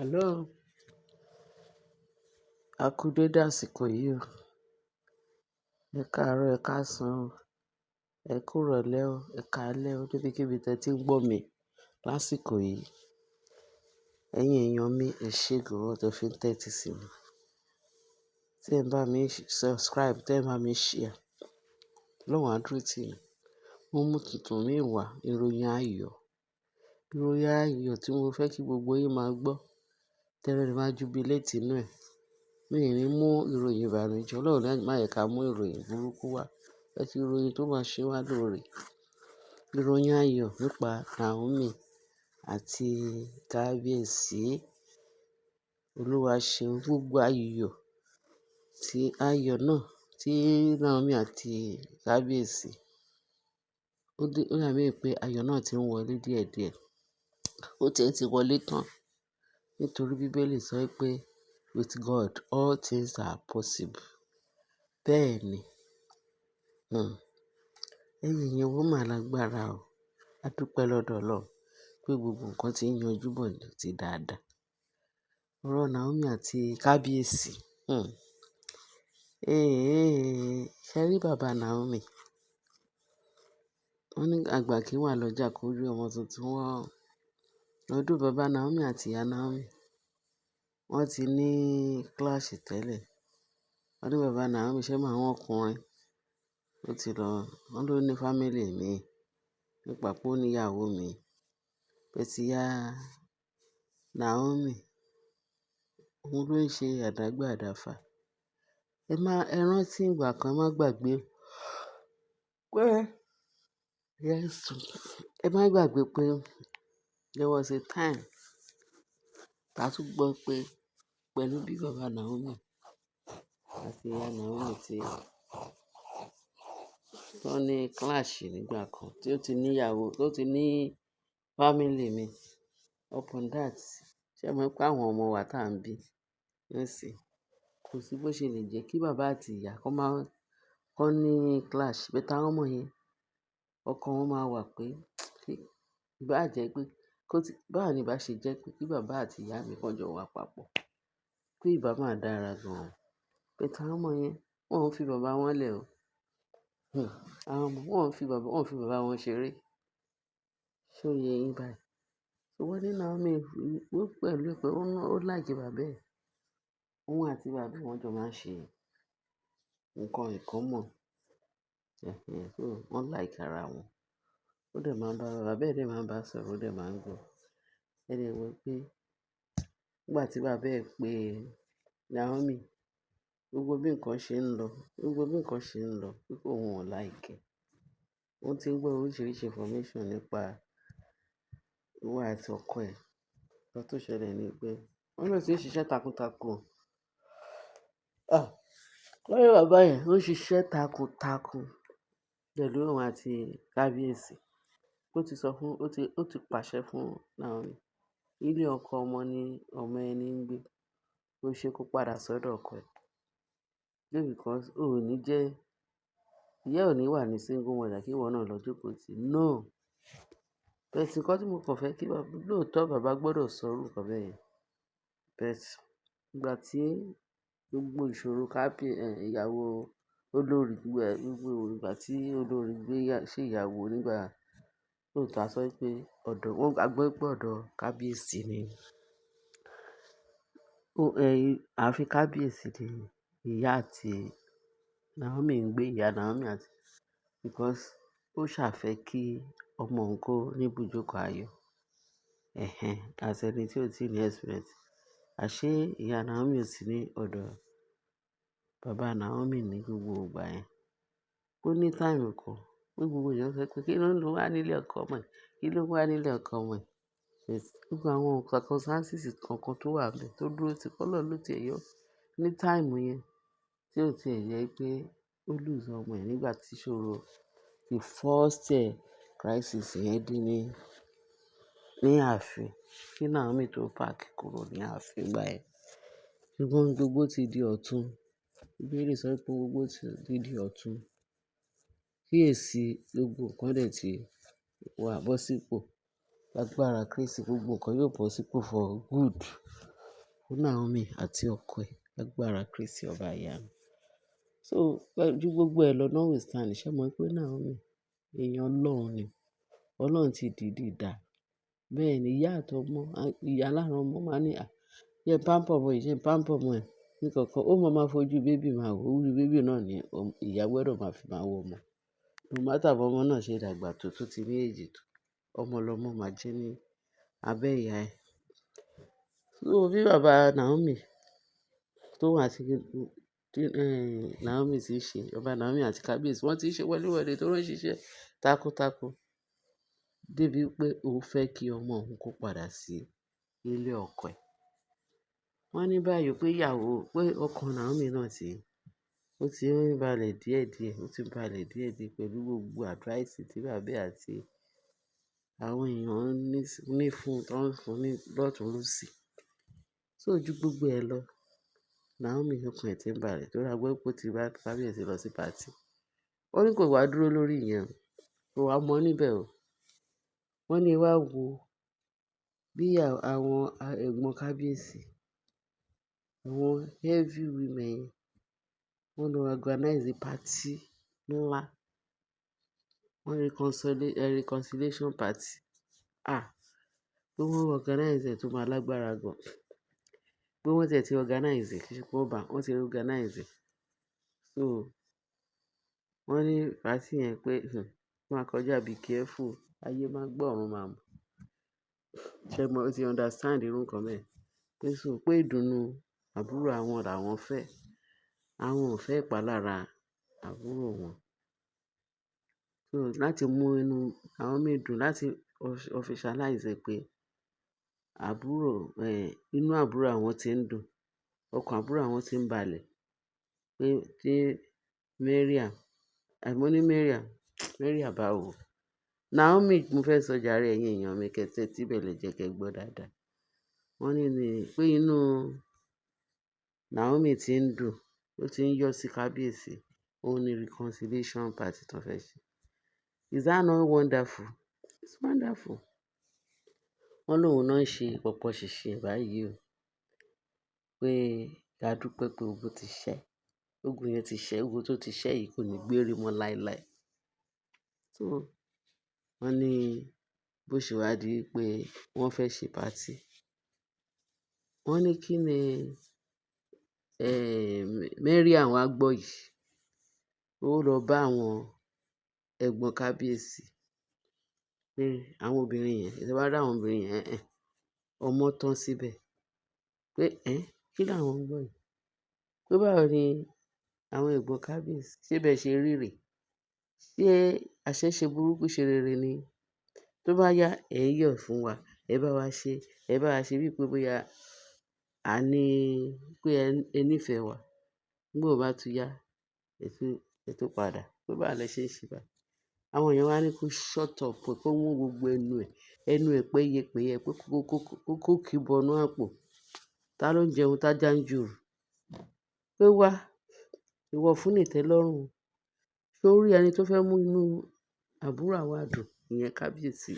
Hello, a kú dédé àsìkò yìí o. Ẹ káàárọ̀, ẹ káàsán o, ẹ kú ìrọ̀lẹ́ o, ẹ káalẹ́ o, níbikíbi tí ẹ ti ń gbọ́ mi lásìkò yìí. Ẹ̀yin èèyàn mi, ẹ ṣé gan tí ẹ fi ń tẹ́tí sí mi. Tí ẹ ń bá mi subscribe, tí ẹ ń bá mi share. Ọlọ́run á dúró tì yín. Mo mú tuntun mi wá, ìròyìn ayọ̀. Ìròyìn ayọ̀ tí mo fẹ́ kí gbogbo yín máa gbọ́. Tẹ́lẹ̀ ẹ máa jubilate inú ẹ̀. Mi ò ní mú ìròyìn ìbànújẹ́. Ọlọ́run má jẹ ká mú ìròyìn burúkú wá. Ẹ ti ìròyìn tó máa ṣe wá lóore. Ìròyìn ayọ̀ nípa Naomi àti Kábíyèsí. Olúwa ṣeun, gbogbo ayọ̀ tí ayọ̀ náà tí Naomi àti Kábíyèsí. Ó dé, ó dàbí pé ayọ̀ náà tí ń wọlé díẹ̀díẹ̀. Ó ti ẹ ti wọlé tán. Nítorí Bíbélì sọ pé with God all things are possible. Bẹ́ẹ̀ ni. Ẹ̀yin èèyàn, ó máa lágbára o. A dúpẹ́ lọ́dọ̀ Ọlọ́run pé gbogbo nǹkan tí ń yanjú bọ̀ ti dáadáa. Ọ̀rọ̀ Naomi àti Kábíyèsí. Eh, ṣé rí bàbá Naomi? Wọ́n ní àgbà kì í wà lọ́jà kó rí ọmọ tuntun wọ́. Ọdún bàbá Naomi àti ìyá Naomi, wọ́n ti ní clash tẹ́lẹ̀. Wọ́n ní bàbá Naomi ṣé mọ àwọn ọkùnrin. Ó ti lọ, wọ́n ló ní family mi. Nípa pé ó ní ìyàwó mi. But ìyá Naomi, òun ló ń ṣe àdágbé àdáfà. Ẹ má, ẹ rántí ìgbà kan, ẹ má gbàgbé pé, yes, ẹ má gbàgbé pé there was a time ta tún gbọ́ pé pẹ̀lú bí bàbá Naomi àti ìyá Naomi tí wọ́n ní clash nígbà kan tí ó ti ní ìyàwó, tó ti ní family mi. Upon that, ṣé ẹ mọ̀ pé àwọn ọmọ wa tí à ń bí nísìnyí, kò sí bó ṣe lè jẹ́ kí bàbá àti ìyá kó máa kó ní clash. But àwọn ọmọ yẹn, ọkàn wọn máa wà pé kí bá jẹ́ pé kó tí, báwo ni ìbá ṣe jẹ́ pé kí bàbá àti ìyá mi kó jọ wà papọ̀, pé ìbá máa dára gan. But àwọn ọmọ yẹn, wọ́n ò fi bàbá wọn lẹ̀ o. Àwọn ọmọ, wọ́n ò fi bàbá wọn ṣeré. Ṣé ó yé yín báyìí? So wọ́n ní Naomi ó pẹ̀lú pé ó like bàbá ẹ̀. Òun àti bàbá ẹ̀ wọ́n jọ máa ń ṣe nǹkan in common. Ẹ̀hẹn, so wọ́n like ara wọn. Ó dẹ̀ máa ń bá bàbá ẹ̀ dẹ̀ máa ń bá sọ̀rọ̀, ó dẹ̀ máa ń gbọ́. Ẹ dẹ̀ mọ̀ pé nígbà tí bàbá ẹ̀ pé Naomi, gbogbo bí nǹkan ṣe ń lọ, gbogbo bí nǹkan ṣe ń lọ, wípé òun ò like ẹ̀. Òun tí ń gbọ́ oríṣiríṣi information nípa òun àti ọkọ ẹ̀. Ǹkan tó ṣẹlẹ̀ ni pé wọ́n ló ti ń ṣiṣẹ́ takuntakun. Ah! Wọ́n ní bàbá yẹn ó ń ṣiṣẹ́ takuntakun pẹ̀lú òun àti Kábíyèsí. Ó ti sọ fún, ó ti pàṣẹ fún Naomi. Ilé ọkọ ọmọ ni ọmọ ẹni ń gbé. Ó ṣe kó padà sọ́dọ̀ ọkọ ẹ̀. Just because ó ò ní jẹ́, ìyá ò ní wà ní single mother kí ìwọ náà lọ jókòó tì. No. But nǹkan tí mo kàn fẹ́ kí bàbá, lóòótọ́ bàbá gbọdọ̀ sọ irú nǹkan bẹ́ẹ̀ yẹn. But ìgbà tí gbogbo ìṣòro ìyàwó olórí, gbogbo ìgbà tí olórí gbé ṣe ìyàwó nígbà lóòótọ́ a sọ pé ọ̀dọ̀, wọ́n a gbọ́ pé ọ̀dọ̀ Kábíyèsí ni. Ó, ààfin Kábíyèsí ni ìyá àti Naomi ń gbé, ìyá Naomi àti because ó ṣàfẹ́ kí ọmọ òun kó ní ibùjókòó ayọ̀. Ẹ̀hẹn, as ẹni tí ó ti ní experience. Àṣé ìyá Naomi ò sí ní ọ̀dọ̀ bàbá Naomi ní gbogbo ìgbà yẹn. Ó ní time kan pé gbogbo èèyàn sọ pé kí ló ń lọ wá nílé ọkọ ọmọ ẹ̀? Kí ló ń wá nílé ọkọ ọmọ ẹ̀? Gbogbo àwọn circumstances kankan tó wà níbẹ̀ tó dúró tí Ọlọ́run ló ti ẹ̀ yọ ní time yẹn tí ó ti ẹ̀ jẹ́ pé ó lose ọmọ ẹ̀ nígbà tí ìṣòro the first crisis yẹn dé ní ààfin. Kí Naomi tó pack kúrò ní ààfin ìgbà yẹn. Ṣùgbọ́n gbogbo ti di ọ̀tún. Bíbélì sọ pé gbogbo ti di ọ̀tún. Kíyèsi gbogbo nǹkan dẹ̀ ti wà bọ́ sípò. Lágbára Kristi gbogbo nǹkan yóò bọ́ sípò for good. fún Naomi àti ọkọ ẹ̀ lágbára Kristi ọba ìyanu. So ju gbogbo ẹ lọ notwithstanding, ṣé mo pé Naomi èèyàn Ọlọ́run ni. Ọlọ́run ti dìdí dá. Bẹ́ẹ̀ ni ìyá àti ọmọ, ìyá lára ọmọ máa ní, "À, jẹ́ n pamper ọmọ yìí, jẹ́ n pamper ọmọ ẹ." Ní kankan, ó máa ma fojú baby máa wò. Ojú baby náà ni ìyá gbọdọ̀ máa fi máa wo ọmọ. No matter bí ọmọ náà ṣe dàgbà tó, tó ti ní age tó, ọmọ lọmọ máa jẹ́ ní abẹ́ ìyá ẹ. So bí bàbá Naomi tó wà tí, Naomi tí ń ṣe, bàbá Naomi àti kábíyèsí wọ́n ti ń ṣe wọléwọ́de tó ń ṣiṣẹ́ takuntakun. Débi pé ó fẹ́ kí ọmọ òun kó padà sí ilé ọkọ ẹ̀. Wọ́n ní báyìí pé ìyàwó, pé ọkọ Naomi náà ti, ó ti ń balẹ̀ díẹ̀díẹ̀, ó ti ń balẹ̀ díẹ̀díẹ̀ pẹ̀lú gbogbo advice tí bàbá ẹ̀ àti àwọn èèyàn ní fún, tó ń fún ní lọ́tùn lósì. So ju gbogbo ẹ lọ, Naomi ọkàn ẹ̀ tí ń balẹ̀ torí a gbọ́ pé ó ti bá kábíyèsí lọ sí party. Ó ní kò wá dúró lórí ìyẹn o, kò wá mọ́ níbẹ̀ o. Wọ́n ní ẹ wá wo bí àwọn ẹ̀gbọ́n kábíyèsí, àwọn heavy women yẹn, wọ́n lọ organize party ńlá. Wọ́n reconciliation party. Ah! Pé wọ́n organize ẹ̀ tó máa lágbára gan. Pé wọ́n tiẹ̀ ti organize ẹ̀, kì í ṣe pé wọ́n bá, wọ́n ti organize ẹ̀. So wọ́n ní party yẹn pé, máa kọjá be careful, ayé máa gbọ́ ọ̀run máa mọ̀. Ṣé mo ti understand irú nǹkan bẹ́ẹ̀? Pé so pé ìdùnnú àbúrò àwọn làwọn fẹ́. Àwọn ò fẹ́ ìpalára àbúrò wọn. So láti mú inú Naomi dùn, láti officialize ẹ pé àbúrò, inú àbúrò àwọn tí ń dùn, ọkàn àbúrò àwọn tí ń balẹ̀. Pé tí Mariam, mo ní Mariam, Mariam báwo? Naomi mo fẹ́ sọ jàre ẹ̀yin èèyàn mi kẹ́ tẹ́tí bẹ̀lẹ̀ jẹ́ kí ẹ gbọ́ dáadáa. Wọ́n ní ní pé inú Naomi tí ń dùn, ó ti ń yọ̀ sí kábíyèsí, òun ní reconciliation party tó fẹ́ ṣe. Is that not wonderful? It's wonderful. Wọ́n lóun náà ń ṣe pọ̀pọ̀ ṣìnṣìn báyìí o. Pé ká dúpẹ́ pé ogun ti ṣẹ́. Ogun yẹn ti ṣẹ́, ogun tó ti ṣẹ́ yìí kò ní gbére mọ́ láéláé. So wọ́n ní bó ṣe wá di pé wọ́n fẹ́ ṣe party. Wọ́n ní kí ni, Mariam wá gbọ́ yìí. Ó lọ bá àwọn ẹ̀gbọ́n kábíyèsí. Pé àwọn obìnrin yẹn, tí ẹ bá rí àwọn obìnrin yẹn, ọmọ tán síbẹ̀. Pé, kí làwọn ń gbọ́ yìí? Pé báwo ni àwọn ẹ̀gbọ́n kábíyèsí, ṣé bẹ́ẹ̀ ṣe rí rè? Ṣé àṣẹ burúkú ṣe rere ni? Tó bá yá, ẹ yọ̀ fún wa, ẹ bá wa ṣe, ẹ bá wa ṣe bí pé bóyá a ní pé ẹ nífẹ̀ẹ́ wa. Nígbà ó bá tú yá, ẹ tún padà. Pé báwo lẹ ṣe ń ṣe báyìí? Àwọn èèyàn wá ní kó shut up, kó mú gbogbo ẹnu ẹ̀ péyepéye pé kó kí bọnú àpò. Ta ló ń jẹun tájá ń jùrù? Pé wá, ìwọ fún ní ìtẹ́lọ́rùn. Ṣé o rí ẹni tó fẹ́ mú inú àbúrò àwa dùn? Ìyẹn kábíyèsí.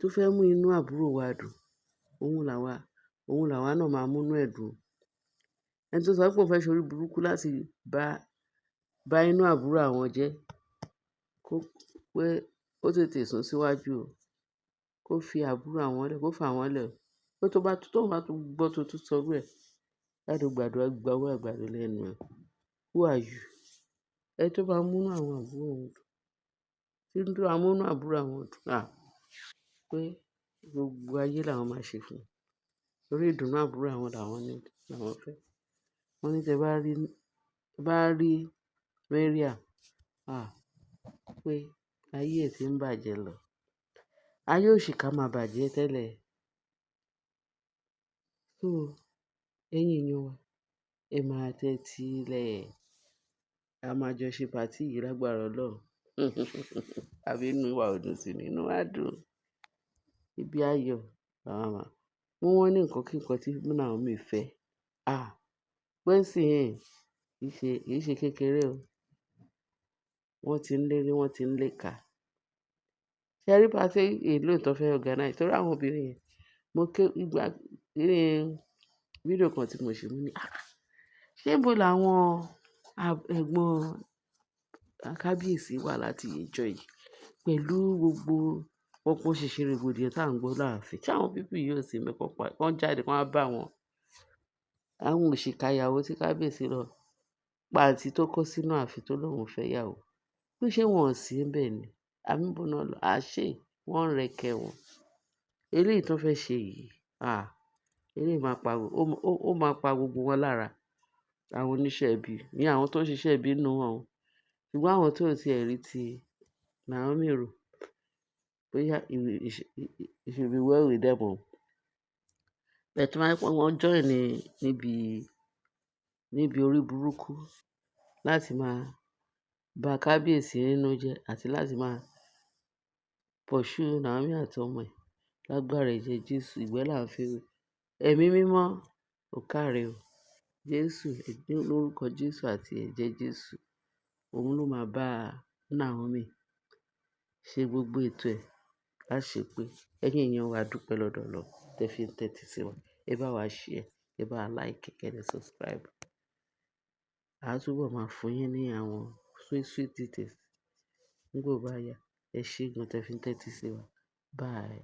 Tó fẹ́ mú inú àbúrò wa dùn, òun làwa náà máa mú inú ẹ̀ dùn. Ẹni tó sọ pé òun fẹ́ ṣe orí burúkú láti bá inú àbúrò àwọn jẹ́, kó pé ó tètè sún síwájú o. Kó fi àbúrò àwọn lẹ̀, kó fà wọ́n lẹ̀ o. Pé tó bá, tó bá tún gbọ́ tó tún sọ irú ẹ̀, gbàdúgbàdù á gba owó àgbàdo lẹ́nu ẹ. Who are you? Ẹni tó bá mú inú àwọn àbúrò òun dùn, tí tó bá mú inú àbúrò àwọn dùn, à, pé gbogbo ayé làwọn máa ṣe fún un. Torí ìdùnnú àbúrò àwọn làwọn ní, làwọn fẹ́. Wọ́n ní tí ẹ bá rí, bá rí Mariam, à, pé ayé ẹ tí ń bàjẹ́ lọ. Ayé òṣìkà máa bàjẹ́ tẹ́lẹ̀. So ẹ̀yin èèyàn wa, ẹ máa tẹ́tí lẹ̀. A máa jọ ṣe party yìí lágbára Ọlọ́run. Àbí inú wa ò dùn sí ni, inú wa dùn. Ibi ayọ̀ làwa máa. Wọ́n ní nǹkan kí nǹkan tí Naomi fẹ́. Ah! Pé nísìnyí kì í ṣe kékeré o. Wọ́n ti ń lérí, wọ́n ti ń léka. Ṣé ẹ rí party èlò tó fẹ́ organize? Torí àwọn obìnrin yẹn, mo ké ìgbà, Fídíò kan tí mo ṣe, mo ní, "Ah! Ṣé níbo làwọn ẹ̀gbọ́n kábíyèsí wà láti ìjọ yìí pẹ̀lú gbogbo pọpọ ṣìnṣìn rògbòdìyàn tí à ń gbọ́ láàfin? Ṣé àwọn people yìí ò sí ńbẹ̀ kán pa, kán jáde kán wá bá wọn àwọn òṣìkà ìyàwó tí kábíyèsí lọ pa àǹtí tó kó sínú ààfin tó lóun fẹ́ yàwó? Pé ṣé wọn ò sí ńbẹ̀ ni? Àbí níbo náà lọ?" Àṣé wọ́n ń rẹkẹ wọn. Eléyìí tó fẹ́ ṣe yìí, ah, eléyìí máa pa, ó máa pa gbogbo wọn lára. Àwọn oníṣẹ́ ibi, ní àwọn tó ń ṣiṣẹ́ ibi nínú wọn o. Ṣùgbọ́n àwọn tí ò tí ẹ̀ rí ti Naomi rò, bóyá it should be well with them o. But tó bá jẹ́ pé wọ́n join ní níbi orí burúkú láti máa ba kábíyèsí nínú jẹ́ àti láti máa pursue Naomi àti ọmọ ẹ̀, lágbára ẹ̀jẹ̀ Jésù, ìgbẹ́ là ń fi wé. Ẹ̀mí mímọ́ ò káre o. Jésù, lórúkọ Jésù àti ẹ̀jẹ̀ Jésù, òun ló máa bá Naomi ṣe gbogbo ètò ẹ̀ láṣepé. Ẹ̀yin èèyàn wa, a dúpẹ́ lọ́dọ̀ Ọlọ́run tẹ fi ń tẹ́tí sí wa. Ẹ bá wa share, ẹ bá wa like, kẹ́ ẹ subscribe. A túbọ̀ máa fún yín ní àwọn sweet sweet details nígbà ó bá yá. Ẹ ṣé gan tẹ fi ń tẹ́tí sí wa. Bye.